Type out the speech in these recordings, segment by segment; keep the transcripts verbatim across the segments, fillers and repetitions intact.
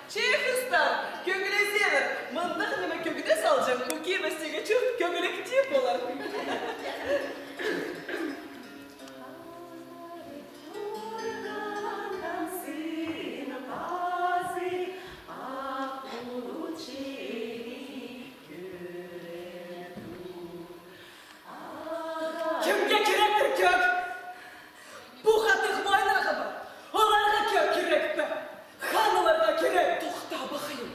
Че, хыстар, кӧглезеңер, мындағ ниме кӧглес алҷаң, пу кибістегі чурт кӧглектіг полар. Кемге киректір кӧг? Пу хатығ мойнағы ба? Оларға кӧг кирек пе? Хан оларға кирек. Тохта, пахайым.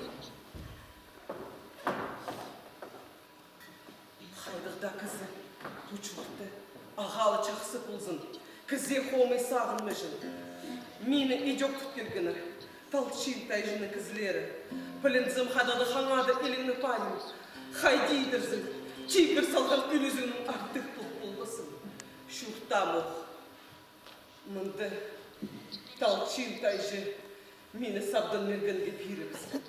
Хайдағ даа кізі пу чуртты ағаа ла чахсы ползын, кізее хомай сағынмаҷаң. Мині идӧк тут килгеннер Талчын тайҷының кізілері. Пілінзем, хайдағ даа ханға даа иліг парим. Хайди идерзің, тигір салған ӱлӱзіңнең артых пол полбассың. Чуртаам ох. Мында Талчын тайҷы мині Сабдан Мергенге пирібіскен.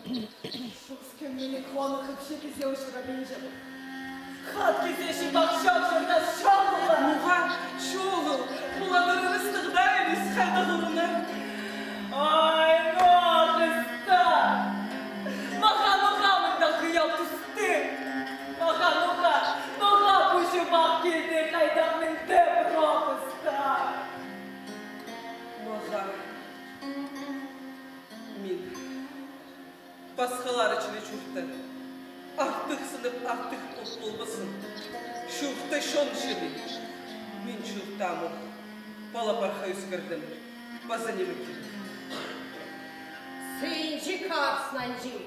Чӧскем, минің хонығ ипчі кізее учурабинчам. Хат кізее чибек чох чуртас чоғыл ба? Ноға чоғыл? Пу ла даа ырыстығ даа нимес, хайдағ орны. Ай, ноға, хыстар! Мағаа ноға мындағ хыял тӱсті? Мағаа ноға, ноға пу чибек килді, хайдағ мында прохыстар? Мағаа. Мин пасхалары чіли чуртты артых сынап, артых пол полбассың. Чуртта чон чіли. Мин чуртаам ох. Пала-парха ӧскірдім. Паза ниме кирек? Сынҷы, Карс нанҷым,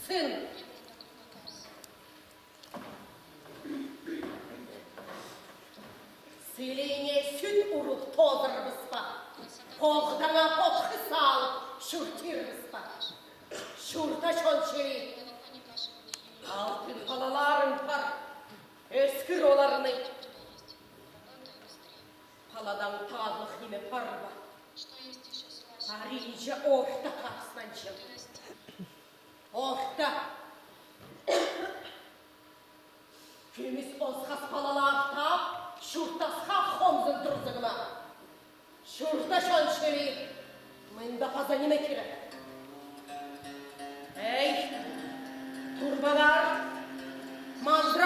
сын. Сілейне сӱт урып тоозырбыс па? Поғдаңа потхы салып чуртирбыс па? Чурта, чон чіли. Алтын палаларың пар. Ӧскір оларны. Паладаң таарлығ ниме пар ба? Паринча орта, Карс нанҷым. Орта. Кӱмӱс осхас палалар таап, чуртасха хомзын турзығ ма? Чурта, чон чіли, мында паза ниме кирек? Эй, турбаңар, мазы